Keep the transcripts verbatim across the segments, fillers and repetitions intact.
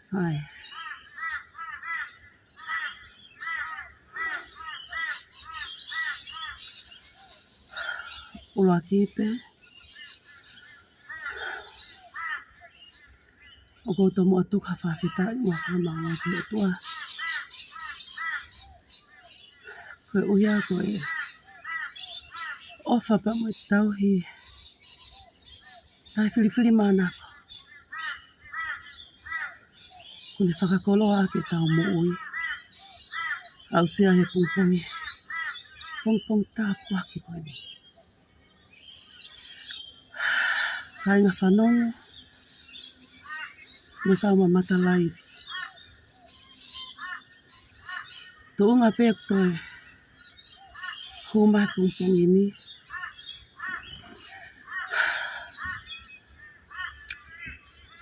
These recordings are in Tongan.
Sai. ʻUluaki pē, ʻoku ou tomuʻa tuku ha fakafetaʻi mo ha fakamālō ki he ʻOtua. Koeʻuhi ko e ʻofa pea mo e tauhi, ʻa e filifilimānako kuo ne fakakoloa ʻaki ʻetau moʻui, aʻusia he pongipongi, pongipongi tāpuaki ko eni. Kāinga fanongo mo e kau mamata live. Tuʻunga pē ko e hū mai he pongipongi ni,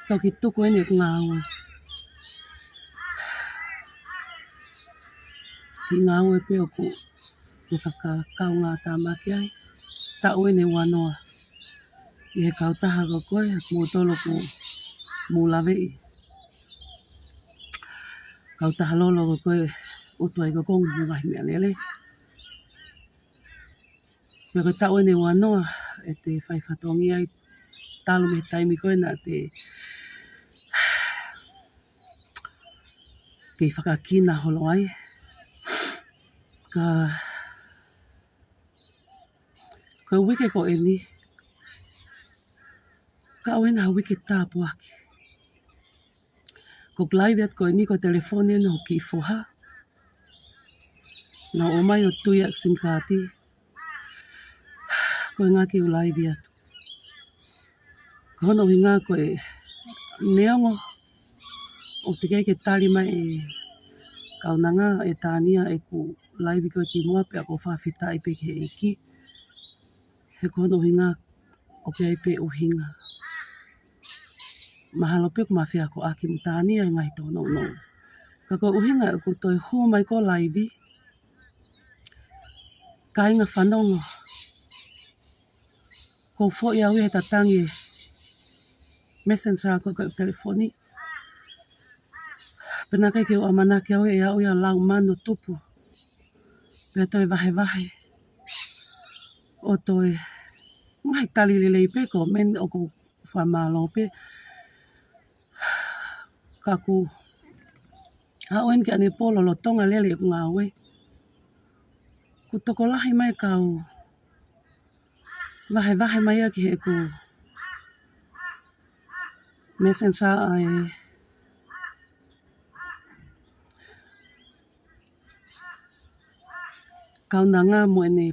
toki tuku eni ʻeku ngāue. Kiʻi ngāue pē ʻoku te fakakaungātāmaki ai. Taʻu eni ʻe uanoa ʻi he kautaha ko ē, ʻa kimoutolu ʻoku mou laveʻi, kautaha lolo ko ē, ʻutu ai ko ē ʻa e ngaahi meʻa lele. Pea ko e taʻu eni ʻe uanoa ʻe te fai fatongia ai talu mei he taimi ko ē naʻa te kei fakakina holo ai. Ka ko e uike ko eni, ka ʻoku ʻi ai ha uike tāpuaki. Ko e live atu ko eni ko e telefoni eni hoku kiʻi foha. Naʻa ku ʻomai ʻo tui ʻa e sim kaati ko e ngāue ke u live atu. Ko hono ʻuhinga ko e neongo ʻoku teʻeki ai ke tali mai ʻe Kaunanga, ʻe Tania ʻeku live ko ē kimuʻa, pea ʻoku ou fakafetaʻi pē ki he ʻEiki. He ko hono ʻuhinga ʻoku ʻi ai pē ʻuhinga. Mahalo pē ʻoku ma feakoʻaki mo Tania ʻi he ngaahi tōnounou. Ka ko e ʻuhinga ʻeku toe hū mai ko ē live, kāinga fanongo, ko e foʻi au ia he tatangi e messenger ko ē ʻo e telefoni. Pea naʻe ʻikai ke u ʻamanaki au ia ʻe aʻu ia ʻo lau mano tupu, pea toe vahevahe ʻo toe ngaahi tali lelei pē, comment, ʻoku ou fakamālō pē. Ka kuo aʻu eni ki ʻanepō lolotonga lele ʻeku ngāue, kuo tokolahi mai e kau vahevahe mai ia ki heʻeku messenger ʻa e Kaunanga mo ʻene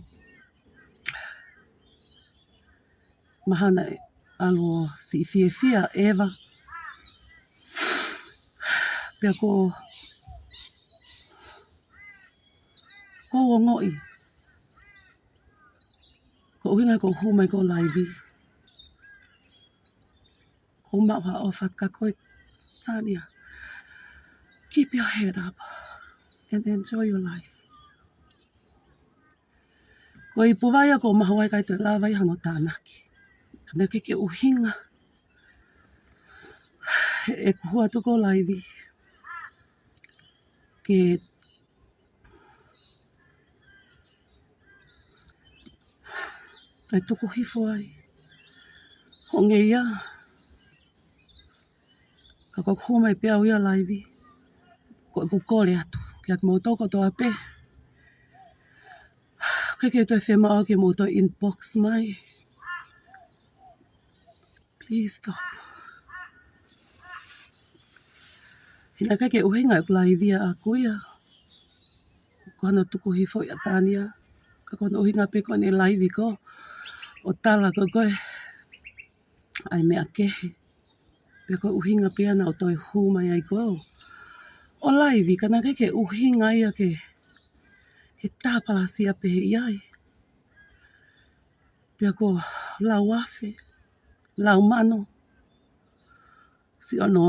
mahalo ʻe ʻalu ʻo siʻi fiefia ʻeva. Pea ko, ko e ongoʻi, ko e ʻuhinga ko e hū mai ko ē live, ko e maʻu ha ʻofa ka ko e Tania, keep your head up and enjoy your life. Ko e ipu vai ia ʻoku ou maʻu ai, ʻikai toe lava ia hono tānaki. Ka naʻe ʻikai ke ʻuhinga ʻeku hū atu ko ē live ke toe tuku hifo ai hoʻo ngeia. Ka ko ʻeku hū mai pē au ia live, ko ʻeku kole atu kiate kimoutolu kotoa pē. ʻIkai ke toe fiemaʻu ke mou toe inbox mai. Please stop. He naʻe ʻikai ke ʻuhinga ʻeku live ia ʻaʻaku ia ko hono tuku hifo ʻia Tania. Ka ko hono ʻuhinga pē ko ʻene live ko ē ʻo tala ko ē ko e ʻai meʻa kehe. Pea ko e ʻuhinga pē ia naʻa ku toe hū mai ai ko ē ʻo live, ka naʻe ʻikai ke ʻuhinga ia ke, ke tāpalasia pehē ai. Pea ko e lau afe, lau mano, siʻi ono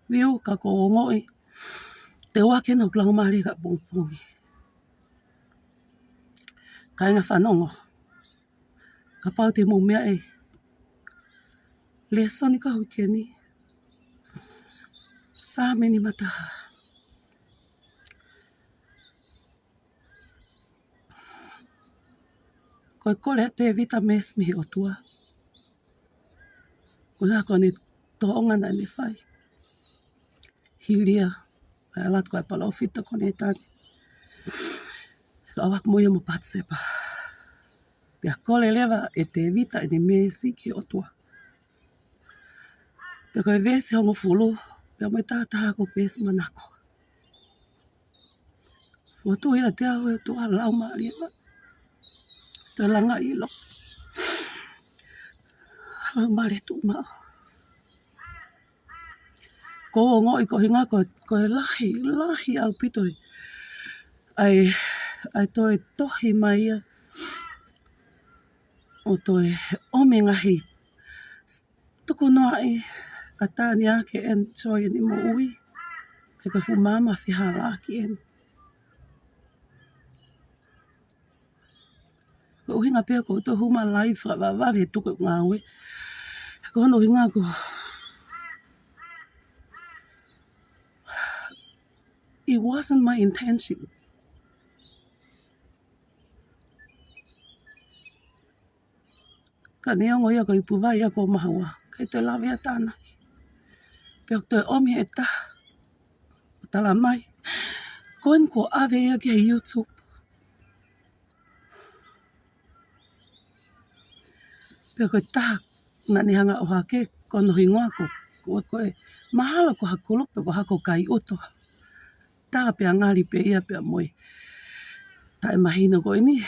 view, ka ko e ongoʻi te u ake ʻi hoku laumālie kapongipongi. Kāinga fanongo, kapau te mou meaʻi e lēsoni ko ē uike ni, Saame nimataha. Ko e kole ʻa Tēvita meesi mei he ʻOtua. Ko e hā ko ʻene tōʻonga naʻa ne fai? Hili ia, ʻa e ʻalu atu ko e palōfita ko Nētane. Ka ʻoku ʻalu atu mo ia mo Patisepa. Pea kole leva ʻe Tēvita ʻene meesi ki he ʻOtua. Pea ko e veesi hongofulu, pea mo e taha taha ko e veesi manako. Fotu ia te au ʻe ʻOtua, Laumālie, toe langa ʻilo. Laumālie tuʻu maʻu. Ko e ongoʻi ko e ʻuhinga ko, ko e lahi, lahi ʻaupito ʻa e, ʻa e toe tohi mai ia ʻo toe ʻomi e ngaahi tukunoaʻi ʻa Tania ke enjoy ʻene moʻui. He ko e fuʻu maama fehālaaki eni. Ko e ʻuhinga pē ʻoku ou toe hū mai live fakavavevave he tuku e ngāue. He ko hono ʻuhinga ko, it wasn't my intention. Ka neongo ia ko e ipu vai ia ko Mahaua, ʻikai toe lave ʻa Tānaki. Pea ʻoku toe ʻomi ʻe taha ʻo tala mai, ko eni kuo ʻave ia ki he YouTube. Pea ko e taha naʻa ne hanga ʻo ʻohake, ko hono hingoa ko, ko, ko e mahalo ko ha kulupu pe ko ha ko Kaiʻuto. Tā pea ngali pē ia pea mo e taʻemahino ko eni,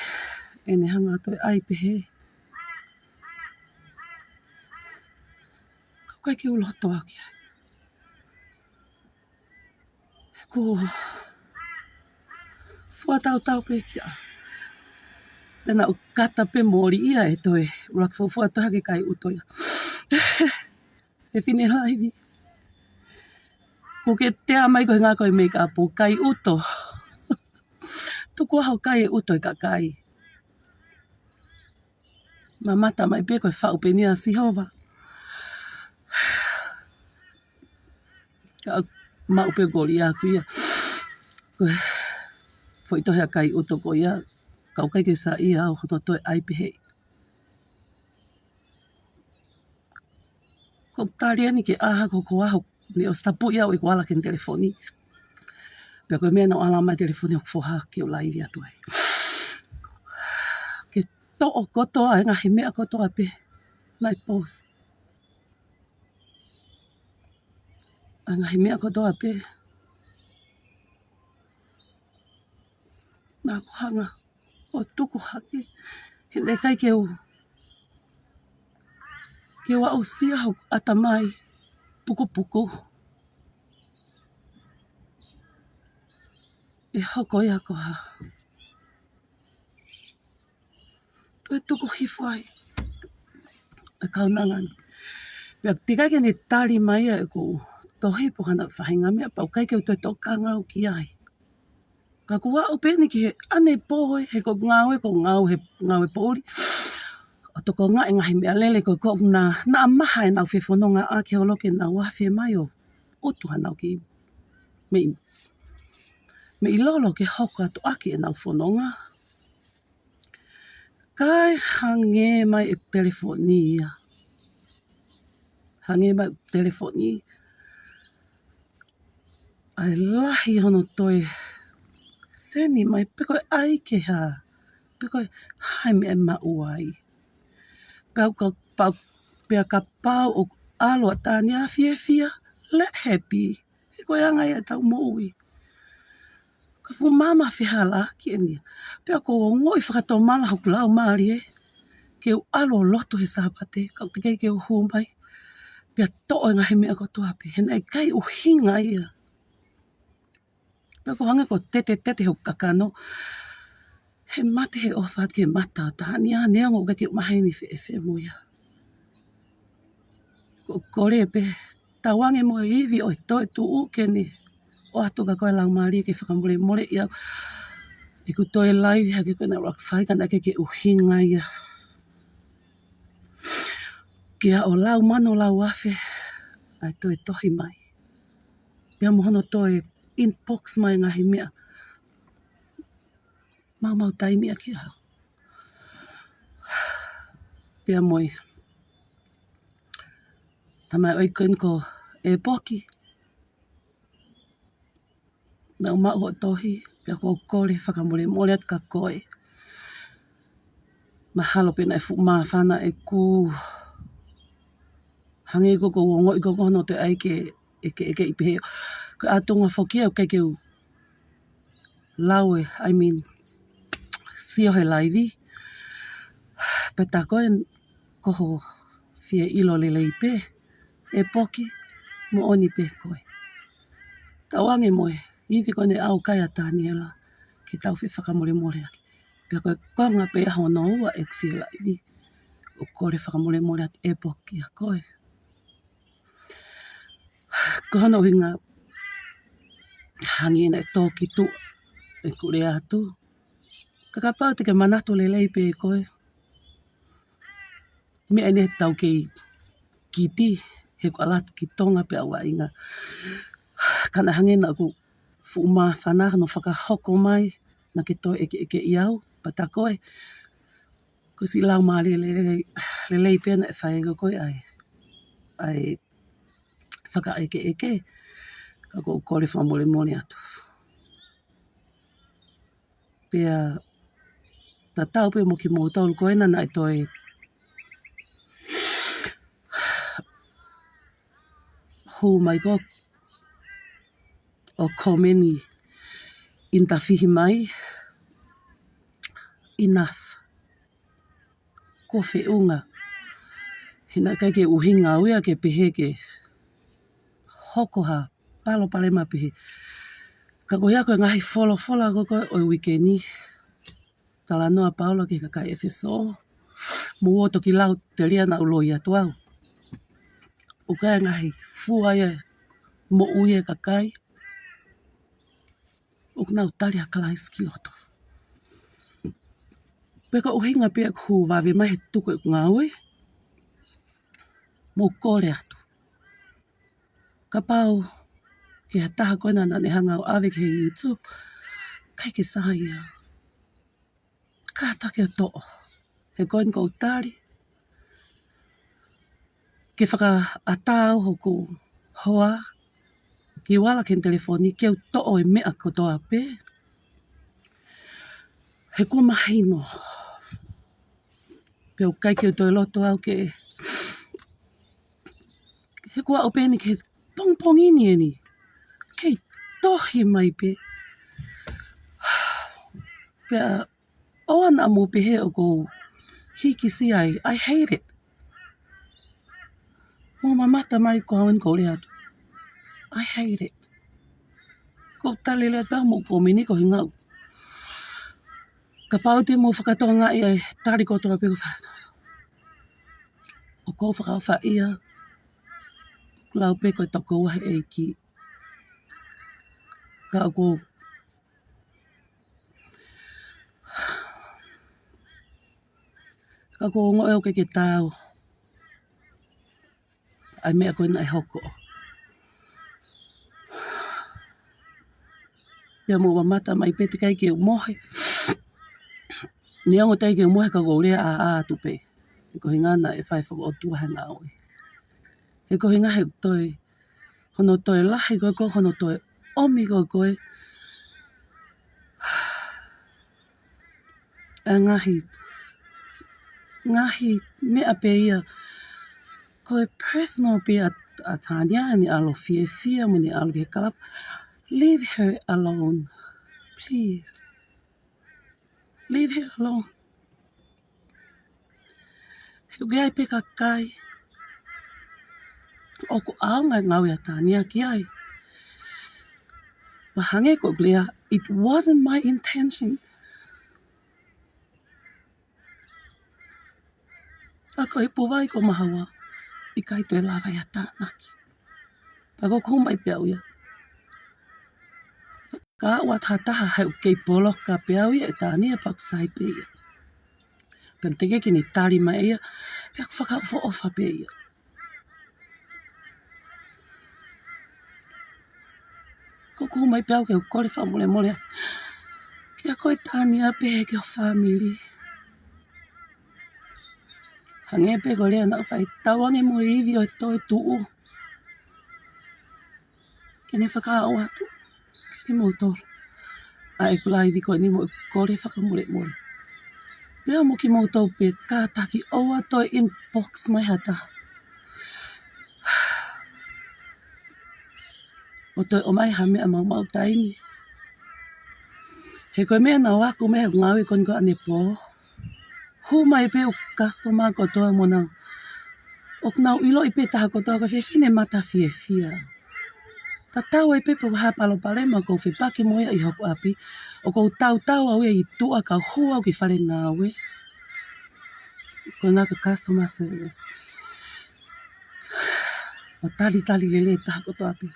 ʻene hanga ʻo toe ʻai pehē. Ka ʻoku ʻikai ke u loto au ki ai. He ko e fuatautau pē ki ai. Pea naʻa ku kata pē moli ia ʻe toe ʻuluaki fuofua toe hake Kaiʻuto ia. He fine laivi. Kuo ke tea mai ko e ʻuhinga ko e meikapu Kaiʻuto. Tuku ā hoʻo kai e ʻuto ʻa e kakai. Mamata mai pē ko e faʻu pē eni ʻa Sihova. Ka maʻu pē ko lia aku ia. Ko e foʻi tohi ʻa Kaiʻuto ko ia. Ka ʻoku ʻikai ke saiʻia au hono toe ʻai pehē. Ko e tali eni ke ʻā hake ko e ʻaho ni ʻosi tapu ia ʻo ʻeku ala ki he telefoni. Pea ko e meʻa naʻe ala mai telefoni ʻo e foha ke u laivi atu ai. Ke toʻo kotoa e ngaahi meʻa kotoa pē naʻe post. ʻA e ngaahi meʻa kotoa pē naʻa ku hanga ʻo tuku hake. He naʻe ʻikai ke u, ke u aʻusia hoku ʻatamai pukupuku. ʻE hoko ia ko ha toe tuku hifo ai ʻa e kaunanga ni. Pea teʻeki ai ke ne tali mai ia ʻeku tohi pe ko hana faʻahinga meʻa, pea ʻoku ʻikai ke u toe tokanga au ki ai. Ka kuo aʻu pē eni ki he ʻanepō, he ko e ngāue, ko e ngāue, he ngāue poʻuli. ʻO tokongaʻi e ngaahi meʻalele ko ē ʻoku na, naʻa maha ʻenau fefonongaʻaki holo ke nau afe mai ʻo ʻutu hanau kiʻi meʻi, meʻi lolo ke hoko atu ʻaki ʻenau fononga. Kae hangē mai e telefoni ia. Hangē mai e telefoni. ʻA e lahi hono toe seni mai pe ko e ʻai ke hā. Pe ko e hā e meʻa ʻe maʻu ai. Pea ka, pea, pea kapau ʻoku ʻalu ʻa Tania fiefia, let her be. He ko e anga ia ʻetau moʻui. Ka fuʻu maama fehālaaki eni ia. Pea ʻoku ou ongoʻi fakatomala hoku laumālie ke u ʻalu ʻo lotu he Sāpate, ka ʻoku teʻeki ke u hū mai. Pea toʻo e ngaahi meʻa kotoa pē. He naʻe ʻikai ʻuhinga ia. Pea ʻoku hangē ko e tetetete hoku kakano. He mate he ʻofa ke mata ʻa Tania, neongo ʻoku ʻikai ke u maheni fēfē mo ia. Ko e kole pē, tauange mo e ivi ʻo e toetuʻu ke ne ʻoatu kia koe Laumālie ke fakamolemoleʻi au ʻeku toe laivi hake ko ē naʻa ku fai ka naʻe ʻikai ke ʻuhinga ia. Ke aʻu ʻo lau mano lau afe ʻa e toe tohi mai. Pea mo hono toe inbox mai ngaahi meʻa. Maumau taimi ʻaki au. Pea mo e tamaioʻeiki ko eni ko ʻEpoki. Naʻa ku maʻu hoʻo tohi, pea ʻoku ou kole fakamolemole atu kia koe. Mahalo pē naʻe fuʻu māfana ʻeku hangē ko ʻeku ongoʻi ko hono toe ʻai ke ʻekeʻekeʻi pehē. Ko e ʻatunga foki ʻoku ʻikai ke u lau ē, I mean, sio he laivi. Pea tā ko e ko ho fie ʻilo lelei pē, ʻEpoki, moʻoni pē ko e. Tauange mo e ivi ko eni ʻa e ʻaukai ʻa Taniela, ke tau fefakamolemole ʻaki. Pea ko e konga pē ia hono ua ʻeku fie laivi. ʻOku ou kole fakamolemole atu ʻEpoki kia koe. Ko hono ʻuhinga hangē naʻe tō ki tuʻa ʻeku lea atu. Ka kapau te ke manatu lelei pē koe. Meʻa eni ʻe tau kei kiti, he ʻoku ʻalu atu ki Tonga pē ʻa e vaʻinga. Ka naʻe hangē naʻa ku fuʻu māfana hono fakahoko mai, naʻa ke toe ʻekeʻekeʻi au, pea tā ko e. Ko siʻi laumālie lelei, lelei pē naʻe fai ko e ʻai, ʻai fakaʻekeʻeke, ka ʻoku ou kole fakamolemole atu. Pea tatau pē mo kimoutolu ko ena naʻe toe hū mai ko ē ʻo komeni ʻi he tafihi mai. Enough. Kuo feʻunga. He naʻe ʻikai ke ʻuhinga au ia ke pehē ke hoko ha palopalema pehē. Ka ko ia ko e ngaahi folofola ko ē ʻo e uike ni. Talanoa ʻa Paula ki he kakai ʻEfesō. Mou toki lau telia naʻa ku loi atu au. ʻOku ʻi ai e ngaahi fua ia moʻui e kakai ʻoku nau tali ʻa Kalaisi ki loto. Pea ko e ʻuhinga pē ia ʻoku ou vave mai he tuku ʻeku ngāue. Mou kole atu. Kapau ko ha taha ko ena naʻa ne hanga ʻo ʻave ki he YouTube, ʻikai ke sai ia. Kātaki ʻo toʻo. He ko eni ʻoku ou tali ke fakaʻatā au hoku hoa ke u ala ki he telefoni ke u toʻo e meʻa kotoa pē. He kuo mahino. Pea ʻoku ʻikai ke u toe loto au ke, he kuo aʻu pē eni ki he pongipongi ni eni. Kei tohi mai pē. Pea ʻoua naʻa mou pehē ʻoku ou hīkisia ai. I hate it. Mou mamata mai ko au eni ʻoku ou lea atu. I hate it. ʻOku ou tali lea atu pea mou komeni ko e ʻuhinga. Kapau te mou fakatokangaʻi ʻa e tali kotoa pē ʻoku ou fai. ʻOku ou fakaʻofaʻia. Lau pē ko e tokoua he ʻEiki. Ka ʻoku ou Ka ʻoku ou ongoʻi ʻoku ʻikai ke taau ʻa e meʻa ko ē naʻe hoko. Pea mou mamata mai pē, teʻeki ai ke u mohe. Neongo teʻeki ai ke u mohe ka ʻoku ou lea ʻāʻā atu pē. He ko e ʻuhinga naʻe fai fakaʻotua he ngāue. He ko e ʻuhinga he toe hono toe lahi ko ē, ko hono toe ʻomi ko ē. ʻA e ngaahi, ngaahi meʻa pē ia. Ko e personal pē ʻa, ʻa Tania, ʻene ʻalu fiefia mo ʻene ʻalu ki he kalapu. Leave her alone, please. Leave her alone. He ʻoku ʻi ai pē kakai ʻoku ʻaonga e ngāue ʻa Tania ki ai. Pea hangē ko ʻeku lea, it wasn't my intention. Ka ko e pūvai ko Mahaua, ʻikai toe lava ia tānaki. Pea ko ʻeku hū mai pē au ia. Ka ʻoua te ha taha, he ʻoku kei poloka pē au ia ʻe Tania pea ʻoku sai pē ia. Pea teʻeki ke ne tali mai ia, pea ʻoku fakaʻofoʻofa pē ia. Ko ʻeku hū mai pē au ke u kole fakamolemole ʻa, kiate koe Tania pea ki ho fāmili. Hangē pē ko e lea naʻa ku fai, tauange mo e ivi ʻo e toetuʻu ke ne fakaaʻu atu kiate kimoutolu ʻa ʻeku laivi ko eni mo ʻeku kole fakamolemole. Pea mo kimoutolu pē kātaki ʻoua toe inbox mai ha taha ʻo toe ʻomai ha meʻa maumau taimi. He ko e meʻa naʻa ku meʻa he ngāue ko eni ko ʻanepō. Hū mai pē ʻeku customer kotoa mo nau, ʻoku nau ʻiloʻi pē taha kotoa ko e fefine mata fiefia. Tatau ai pē pe ko e hā e palopalema ʻoku ou fepaki mo ia ʻi hoku ʻapi, ʻoku ou tautau au ia ʻi tuʻa kae hū au ki fale ngāue. Ko e ngaahi customer service. ʻO talitali lelei taha kotoa pē.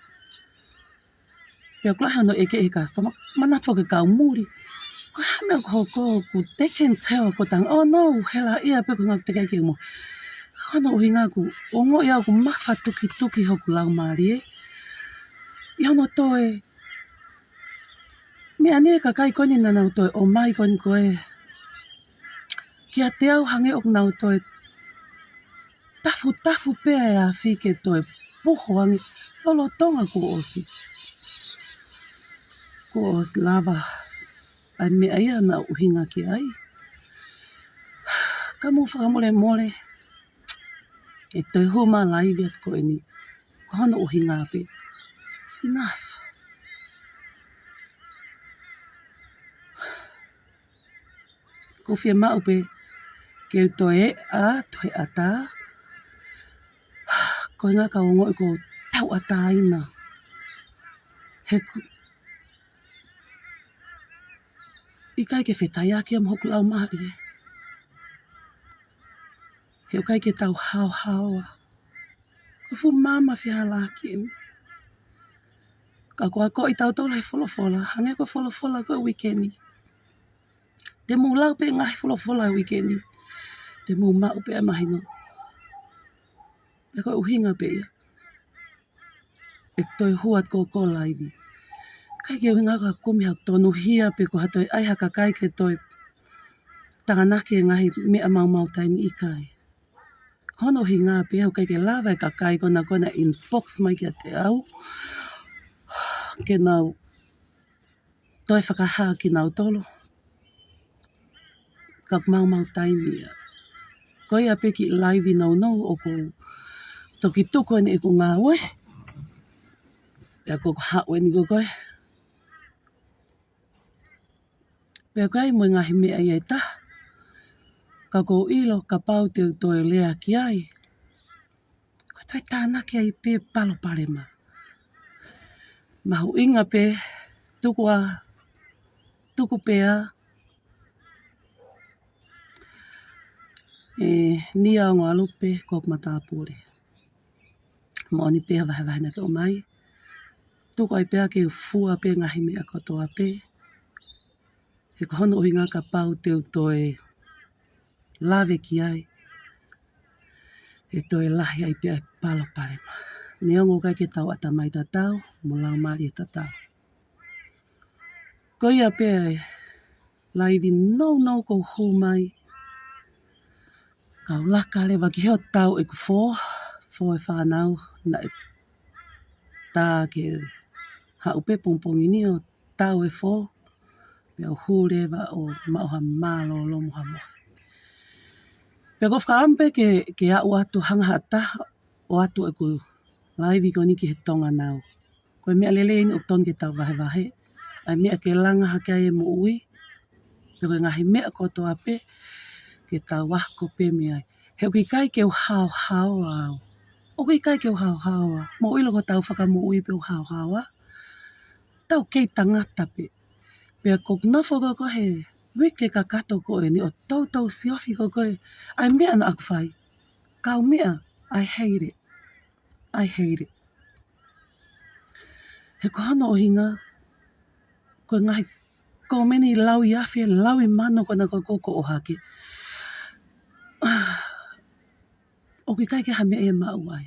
Pea ʻoku lahi hono ʻeke ʻe he customer, manatu ke kau muli. Ko e hā e meʻa ʻoku hoko, ʻoku they can tell ko e tangata, oh no, hela ia pē ko e ngaahi tekeʻi ke mo. Ko hono ʻuhinga ʻoku ongoʻi au ʻoku mafatukituki hoku laumālie ʻi hono toe meʻa ni e kakai ko eni naʻa nau toe ʻomai ko eni ko e kiate au hangē ʻoku nau toe tafutafu pē ʻa e afi ke toe puho ange lolotonga kuo ʻosi. Kuo ʻosi lava ʻa e meʻa ia naʻa ku ʻuhinga ki ai. Ka mou fakamolemole, ʻeku toe hū mai laivi atu ko eni. Ko hono ʻuhinga pē. It's enough. ʻOku ou fiemaʻu pē ke u toe ʻā, toe ʻatā. Ko e ʻuhinga ka ongoʻi ʻoku ou tauʻatāina. He ʻoku ʻikai ke fetaiaki ia mo hoku laumālie. He ʻoku ʻikai ke tau haohaoa. Ko e fuʻu maama fehālaaki eni. Ka ko e akoʻi tautolu he folofola, hangē ko e folofola ko e uike ni. Te mou lau pē ngaahi folofola he uike ni, te mou maʻu pē ʻa e mahino. Pea ko e ʻuhinga pē ia ʻeku toe hū atu ko ē ʻo laivi. ʻIkai ke ʻuhinga ka kumi ha tonuhia pe ko ha toe ʻai ha kakai ke toe tānaki e ngaahi meʻa maumau taimi, ʻikai. Ko hono ʻuhinga pē ʻoku ʻikai ke lava e kakai ko ena ko ena inbox mai kiate au ke nau toe fakahā kinautolu. Ka ʻoku maumau taimi ia. Ko ia pē kiʻi laivi nounou ʻoku ou toki tuku eni ʻeku ngāue. Pea ko ʻeku haʻu eni ko ē. Pea ʻoku ʻi ai mo e ngaahi meʻa ia ʻe taha ka ʻoku ou ʻilo kapau te u toe lea ki ai, ko e toe tānaki ai pē palopalema. Mahuʻinga pē, tuku ā, tuku pē ā, ē, Nia Ongoʻalupe, ko hoku matāpule. Moʻoni pē ha vahevahe naʻa ke ʻomai. Tuku ai pē ā ke u fua pē ngaahi meʻa kotoa pē. He ko hono ʻuhinga kapau te u toe lave ki ai, ʻe toe lahi ai pē ʻa e palopalema. Neongo ʻoku ʻikai ke tau ʻatamai tatau mo laumālie tatau. Ko ia pē ʻa e laivi nounou ʻoku ou hū mai. Kau laka leva ki he ʻo tau ʻeku fō, fō e fānau naʻe tā ke haʻu pē pongipongi ni ʻo tau e fō, pea u hū leva ʻo maʻu ha mālōlō mo ha mohe. Pea ʻoku ou fakaʻamu pē ke, ke aʻu atu hanga ha taha ʻo ʻoatu ʻeku laivi ko eni ki he Tonga Now. Ko e meʻa lelei eni ʻoku totonu ke tau vahevahe. ʻA e meʻa ke langa hake ai e moʻui. Pea ko e ngaahi meʻa kotoa pē ke tau ako pē mei ai. He ʻoku ʻikai ke u haohaoa au. ʻOku ʻikai ke u haohaoa. Mou ʻilo ko hotau fakamoʻui pē ʻoku haohaoa. Tau kei tangata pē. Pea ʻoku ou nofo ko ē he uike kakato ko eni ʻo toutou siofi ko ē ʻa e meʻa naʻa ku fai. Kaumeʻa, I hate it. I hate it. He ko hono ʻuhinga, ko e ngaahi kōmeni lauiafe, lauimano ko ena ko ē ʻoku ʻohake. ʻOku ʻikai ke ha meʻa ia ʻe maʻu ai.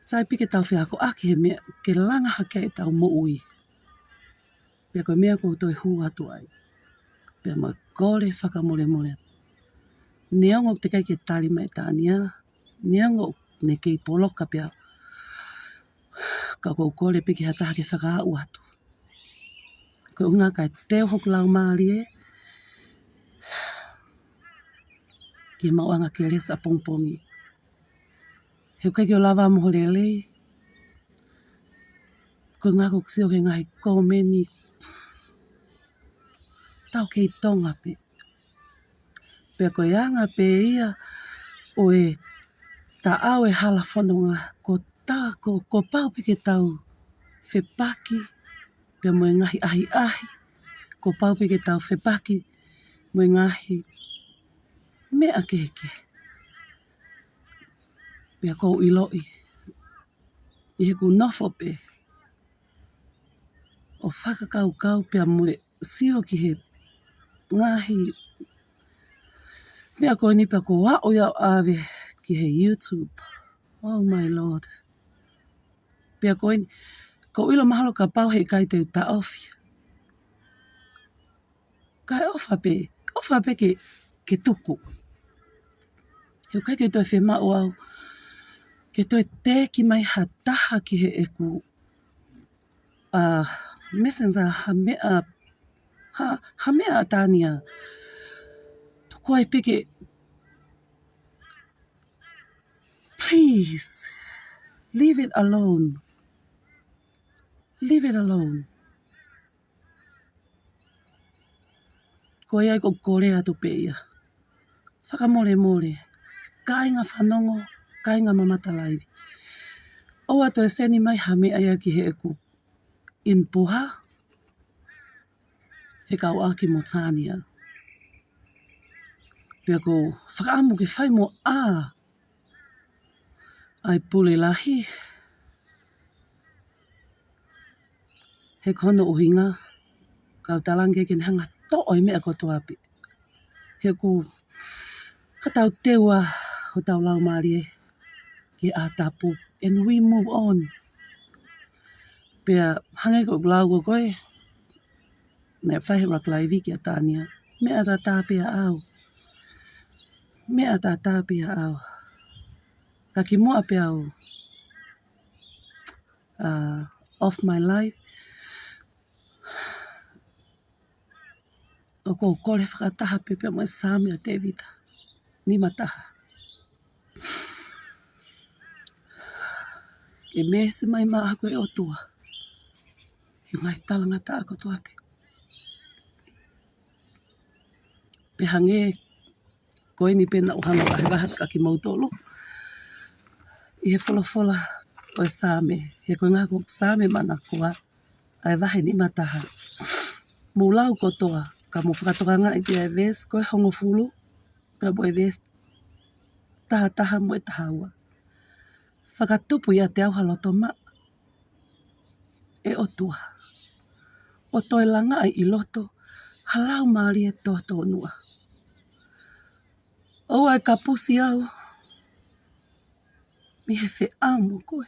Sai pē ke tau feakoʻaki he meʻa ke langa hake ai ʻetau moʻui. Pea ko e meʻa ʻoku ou toe hū atu ai. Pea mo e kole fakamolemole. Neongo ʻoku teʻeki ai ke tali mai ʻe Tania. Neongo ʻoku ne kei poloka pea. Ka ʻoku ou kole pē ki ha taha ke fakaaʻu atu. Ko e ʻuhinga kae teu hoku laumālie. Ki he maʻuʻanga kelesi ʻapongipongi. He ʻoku ʻikai ke u lava mo lelei. Ko e ʻuhinga ʻoku ou sio ki he ngaahi kōmeni. Tau kei Tonga pē. Pea ko e anga pē ia ʻo e taʻau e hala fononga ko ta ko, ko pau pē ke tau fepaki, pea mo e ngaahi ʻahiʻahi, ko pau pē ke tau fepaki, mo e ngaahi meʻa kehekehe. Pea ʻoku ou ʻiloʻi, ʻi heʻeku nofo pē, ʻo fakakaukau pea mo e sio ki he ngaahi meʻa ko eni pea ʻoku ou aʻu ia ʻo ʻave ki he YouTube. Oh my Lord. Pea ko eni, ʻoku ou ʻilo mahalo kapau heʻikai te u taʻofi. Kae ʻofa pē, ʻofa pē ke, ke tuku. He ʻoku ʻikai ke toe fiemaʻu au ke toe teki mai ha taha ki heʻeku, uh, messenger ha meʻa, ha, ha meʻa ʻa Tania. Tuku ai pē ke, please, leave it alone. Leave it alone. Ko ia ʻoku ou kole atu pē ia. Fakamolemole. Kāinga fanongo, kāinga mamata laivi. ʻOua toe seni mai ha meʻa ia ki heʻeku inbox. Fekauʻaki mo Tania. Pea ʻoku ou fakaʻamu ke fai mo ʻā ʻa e pule lahi. He ko hono ʻuhinga, kau talange ke ne hanga toʻo e meʻa kotoa pē. He ʻoku ka tau teua hotau laumālie ki he ʻā tapu. And we move on. Pea hangē ko ʻeku lau ko ē, naʻe fai he ʻuluaki laivi kia Tania. Meʻa tatau pē ʻaʻau. Meʻa tatau pē ʻaʻau. Ka kimuʻa pē au, uh, off my life, ʻoku ou kole fakataha pē pea mo e Saame ʻa Tēvita. Nima taha. Ke meesi mai maʻaku ʻe ʻOtua. Ki he ngaahi talangataʻa kotoa pē. Pea hangē ko eni pē naʻa ku hanga ʻo vahevahe atu kia kimoutolu. ʻI he folofola ʻo e Saame. He ko e ngaahi ko Saame manakua. ʻA e vahe nima taha. Mou lau kotoa, ka mou fakatokangaʻi pē ʻa e veesi ko e hongofulu, pea mo e veesi taha taha mo e taha ua. Fakatupu ʻiate au ha loto maʻa, ʻe ʻOtua. ʻO toe langaʻi ʻi loto, ha laumālie tōtōnua. ʻOua ʻe kapusi au, mei he feʻao mo koe.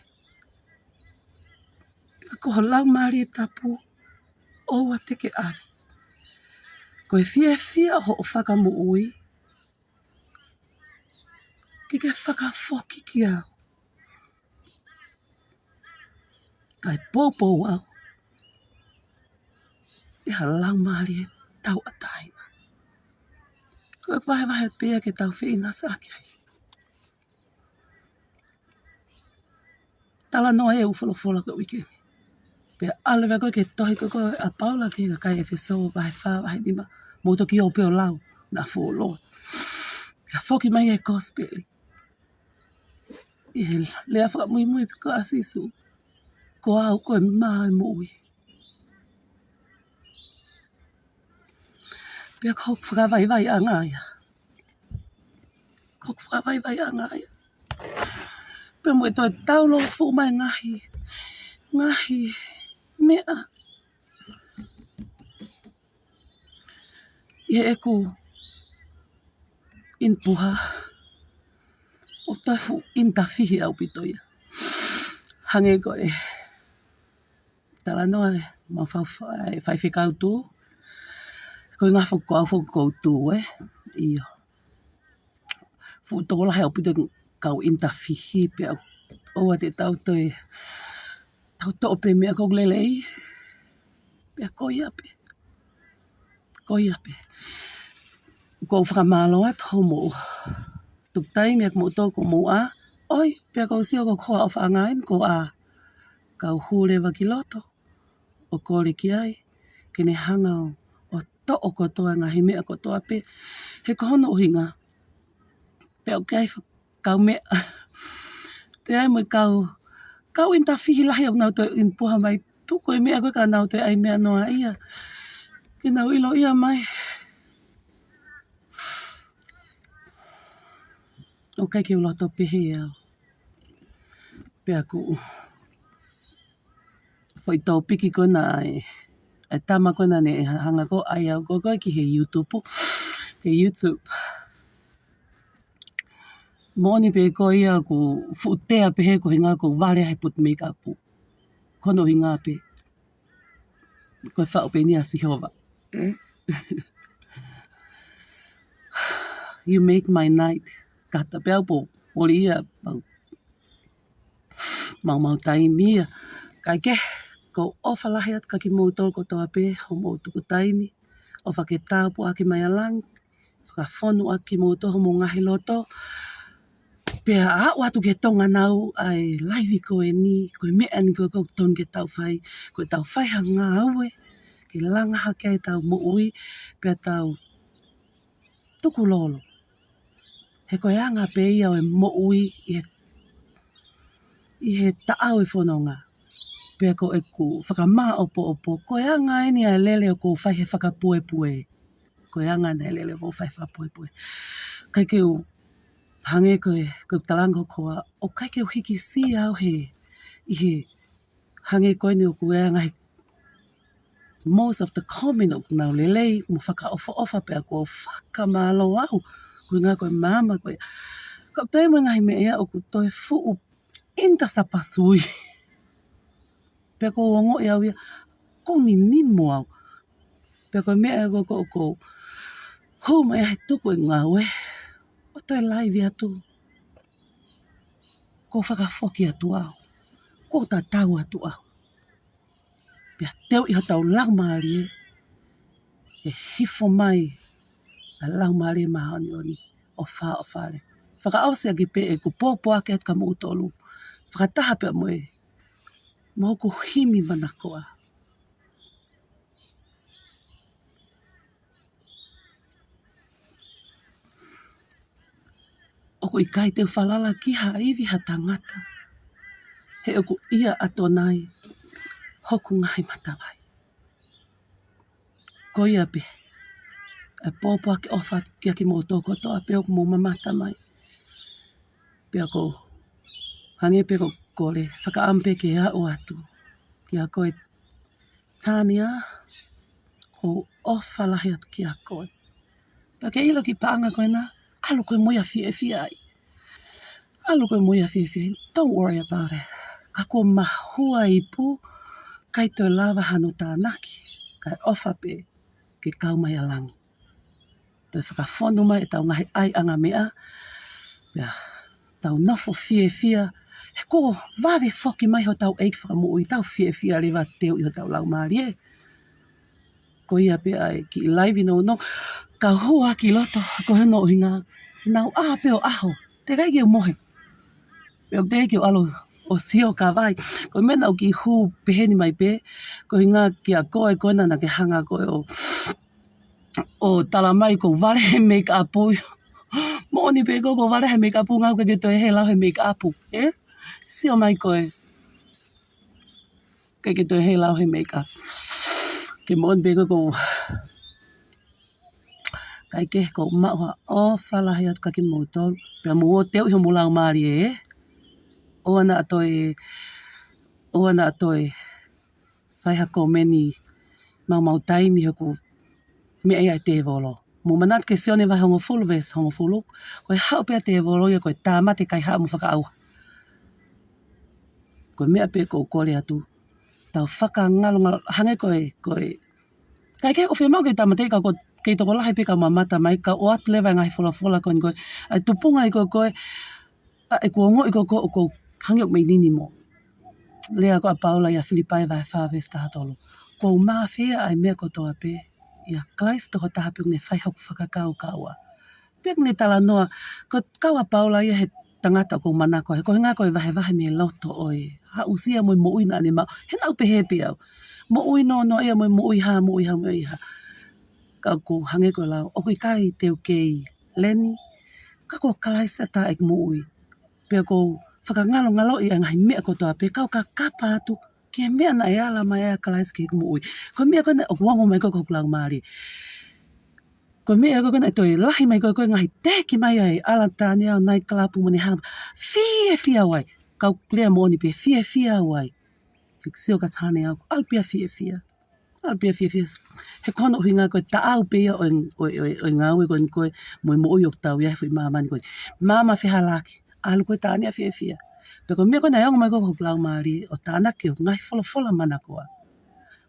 Pea ko ho laumālie tapu, ʻoua te ke ʻave. Ko e fiefia hoʻo fakamoʻui, ke ke fakafoki kia au. Kae poupou au, ʻi ha laumālie tauʻatāina. Ko e vahevahe pē ia ke tau feʻinasiʻaki ai. Talanoa ʻeku folofola ko e uike ni. Pea ʻalu ʻa koe ki he tohi ko ē ʻa Paula ki he kakai ʻEfesō vahe fā, vahe nima. Mou toki ō pē ʻo lau, naʻa fuoloa. Pea foki mai e kosipeli. ʻI he lea fakamuimui pē ko ē ʻa Sīsū. Ko au ko e mā ʻo e moʻui. Pea ko hoku fakavaivaiʻanga ia. Ko hoku fakavaivaiʻanga ia. Pea mo e toe tau lo fuʻu mai ngaahi, ngaahi meʻa. ʻI heʻeku inbox, ʻoku toe fuʻu ʻinitafihi ʻaupito ia. Hangē ko e talanoa ʻemau fau-, ʻa e faifekau tuʻu. Ko e ngaahi foʻi, ko au foʻi ʻoku ou tuʻu, ē. ʻIo. Fuʻu tokolahi ʻaupito e kau ʻinitafihi pea ʻoua te tau toe, tau toʻo pē meʻa ʻoku lelei. Pea ko ia pē. Ko ia pē. ʻOku ou fakamālō atu hoʻomou tuku taimi ʻaʻaku mo ʻoku mou ʻā. ʻOi, pea ʻoku ou sio ko e hoa ʻofaʻanga eni ko ā. Kau hū leva ki loto ʻo kole ki ai ke ne hanga ʻo, ʻo toʻo kotoa e ngaahi meʻa kotoa pē. He ko hono ʻuhinga, pea ʻoku ʻi ai e kau meʻa. Te ai mo e kau, kau ʻinitafihi lahi ʻoku nau toe ʻinpuha mai, tuku e meʻa ko ē ka nau toe ʻai meʻa noa ia. Ke nau ʻilo ia mai. ʻOku ʻikai ke u loto pehē au. Pea ʻoku foʻi tōpiki ko ena ʻa e, ʻa e tama ko ena ne hanga ko ē ʻai au ko ē ki he YouTube, ki he YouTube. Moʻoni pē ko ia ʻoku fuʻu tea pehē ko e ʻuhinga ʻoku ou vale he put makeup. Ko hono ʻuhinga pē ko e faʻu pē eni ʻa Sihova. Eh? You make my night. Kata pē au pō, ʻoli ia mau, mau, mau taimi ia. Kae kehe, ʻoku ou ʻofa lahi atu kia kimoutolu kotoa pē, hoʻomou tuku taimi, ʻofa ke tāpuaki mai ʻa langi, fakafonu ʻaki kimoutolu homou ngaahi loto. Pea aʻu atu ki he Tonga Now ʻa e laivi ko eni, ko e meʻa eni ko ē ʻoku totonu ke tau fai, ko ʻetau fai ha ngāue ke langa hake ai ʻetau moʻui, pea tau tukulolo. He ko e anga pē ia ʻo e moʻui ʻi he, ʻi he taʻau e fononga. Pea ko ʻeku fakamāʻopoʻopo, ko e anga eni ʻa e lele ʻoku ou fai he fakapuepue. Ko e anga eni ʻa e lele ʻoku ou fai he fakapuepue. ʻIkai ke u, hangē ko e, ko e talanga ko ē, ʻoku ʻikai ke u hikisia au he, ʻi he, hangē ko eni ʻoku ʻi ai e ngaahi, most of the comment ʻoku nau lelei mo fakaʻofoʻofa pea ʻoku ou fakamālō au. Ko e ʻuhinga ko e maama ko ē. Ka ʻoku toe mo e ngaahi meʻa ia ʻoku toe fuʻu ʻinita sapasui. Pea ʻoku ou ongoʻi au ia, ʻoku ou ninimo au. Pea ko e meʻa ia ko ē ʻoku ou hū mai ai he tuku e ngāue, ʻo toe laivi atu. ʻOku ou fakafoki atu au. ʻOku ou tatau atu au. Pea teuʻi hotau laumālie ke hifo mai ʻa e Laumālie Māʻoniʻoni ʻo fāʻofale. Fakaʻosi ʻaki pē ʻeku pōpoaki atu kia moutolu, fakataha pē mo e, mo hoku himi manakoa. ʻOku ʻikai te u falala ki ha ivi ha tangata. He ʻoku ʻia ʻAtonai hoku ngaahi matavai. Ko ia pē ʻa e pōpoaki ʻofa kia kimoutolu kotoa pē ʻoku mou mamata mai. Pea ʻoku ou hangē pē ko e kole, fakaʻamu pē ke aʻu atu kia koe Tania, ʻoku ou ʻofa lahi atu kia koe. Pea ke ʻilo ki he paʻanga ko ena, ʻalu koe mo ia fiefia ai. ʻAlu koe mo ia fiefia ai. Don't worry about it. Ka kuo mahua e ipu, ʻikai toe lava hano tānaki, kae ʻofa pē ke kau mai ʻa langi. Toe fakafonu mai ʻetau ngaahi ʻaiʻanga meʻa, pea tau nofo fiefia, he kuo vave foki mai hotau ʻEiki Fakamoʻui, tau fiefia leva teuʻi hotau laumālie. Ko ia pē ʻa e kiʻi laivi nounou, ka hua ki loto, ko hono ʻuhinga, naʻu ʻā pē ʻo ʻaho, teʻeki ke u mohe. Pea ʻoku teʻeki ke u ʻalu ʻo sio ka vai. Ko e meʻa naʻu kiʻi hū peheni mai pē, ko e ʻuhinga kia koe, ko ena naʻa ke hanga koe ʻo, ʻo tala mai ʻoku ou vale he make up. Moʻoni pē ʻoku ou vale he make up, ngā ʻoku ʻikai ke toe hela au he make up, ē? Sio mai koe. ʻIkai ke toe hela au he make up. Ke moʻoni pē ʻoku ou, kae kehe ʻoku ou maʻu ha ʻofa lahi atu kia kimoutolu. Pea mou ō teuʻi homou laumālie, ē? ʻOua naʻa toe, ʻoua naʻa toe fai ha komeni maumau taimi he ʻoku meʻa ia ʻa e tēvolo. Mou manatu kia Sione vahe hongofulu veesi hongofulu, ko e haʻu pē ʻa e tēvolo ia ko e tāmate kae haʻu mo fakaʻauha. Ko e meʻa pē ʻoku ou kole atu, tau fakangalongalo, hangē ko e, ko e, ʻikai ke u fiemaʻu ke tāmateʻi kau ko, kei tokolahi pē kau mamata mai, kau ʻoatu leva e ngaahi folofola ko eni ko ē, ʻa e tupunga ʻi ko ē ko ē, ʻa ʻeku ongoʻi ko ē ko ē ʻoku ou hangē ʻoku mei nini mo. Lea ko ē ʻa Paula ʻia Filipai vahe fā veesi taha tolu. Kuo u mafeia ʻa e meʻa kotoa pē ʻia Kalaisi tokotaha pē ʻoku ne fai hoku fakakaukau. Pea ʻoku ne talanoa, ko e kau ʻa Paula ia he tangata ʻoku ou manako, he ko e ʻuhinga ko e vahevahe mei loto ʻo e aʻusia mo e moʻui naʻa ne maʻu. He naʻa ku pehē pē au. Moʻui nonoʻia mo e moʻui hā, moʻui hā, moʻui hā. Ka ʻoku hangē ko e lau, ʻoku ʻikai te u kei leni, ka ko Kalaisi ʻa e taʻemoʻui. Pea ʻoku ou fakangalongaloʻi ʻa e ngaahi meʻa kotoa pē, kau kakapa atu ki he meʻa naʻe ala mai ai ʻa Kalaisi ki heʻeku moʻui. Ko e meʻa ko ē naʻe, ʻoku ongo mai ko ē ko hoku laumālie. Ko e meʻa ko ē naʻe toe lahi mai ko ē ko e ngaahi teki mai ai, ʻalu ʻo tani ʻo nai kalapu mo ne hā. Fiefia au ai. Kau lea moʻoni pē, fiefia au ai. He sio ka tane au, ʻalu pē ʻo fiefia. ʻAlu pē ʻo fiefia. He ko hono ʻuhinga ko e taʻau pē ia ʻo e, ʻo e, ʻo e, ʻo e ngāue ko eni ko ē mo e moʻui ʻoku tau ʻi ai he foʻi māmani ko eni. Māmā fehalaki, ʻalu ko ē tani ʻo fiefia. Pea ko e meʻa ko ē naʻe ongo mai ko ē ko hoku laumālie ʻo tānaki ʻeku ngaahi folofola manakoa.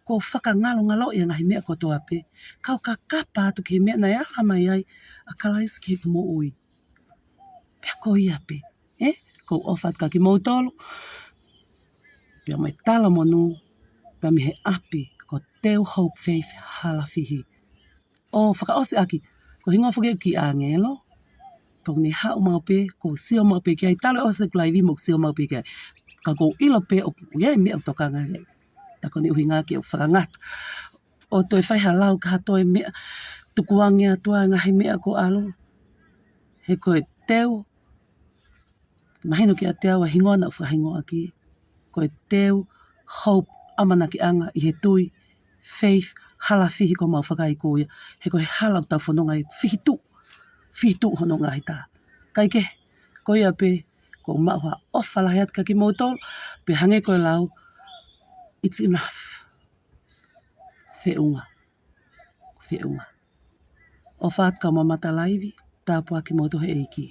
Kuo u fakangalongaloʻi ʻa e ngaahi meʻa kotoa pē, kau kakapa atu ki he meʻa naʻe ala mai ai ʻa Kalaisi ki heʻeku moʻui. Pea ko ia pē, ē? ʻOku ou ʻofa atu kia kimoutolu, pea mo e talamonū, pea mei he ʻapi ko Teu Hope Faith Halafihi. ʻO fakaʻosi ʻaki, ko e hingoa foki ʻeku kiʻi ʻāngelo, ʻoku ne haʻu maʻu pē, ʻoku ou sio maʻu pē ki ai, talu e ʻosi ʻeku laivi mo ʻeku sio maʻu pē ki ai. Ka ʻoku ou ʻilo pē ʻoku ʻi ai e meʻa ʻoku tokanga ki ai. Tā ko eni ʻuhinga ke u fakangata ʻo toe fai ha lau ki ha toe meʻa, tukuange atu ʻa e ngaahi meʻa kuo ʻalu. He ko e Teu, mahino kiate au ʻa e hingoa naʻa ku fakahingoa ʻaki, ko e Teu Hope, ʻamanakiʻanga ʻi he tui, Faith Halafihi ko ʻemau fakaiku ia. He ko e hala ʻoku tau fononga ai, fihi tuʻu, fihi tuʻu hono ngaahi tā. Kae kehe, ko ia pē, ʻoku ou maʻu ha ʻofa lahi atu kia kimoutolu, pea hangē ko e lau, it's enough. Feʻunga. Feʻunga. ʻOfa atu kau mamata laivi, tāpuaki kimoutolu he ʻEiki.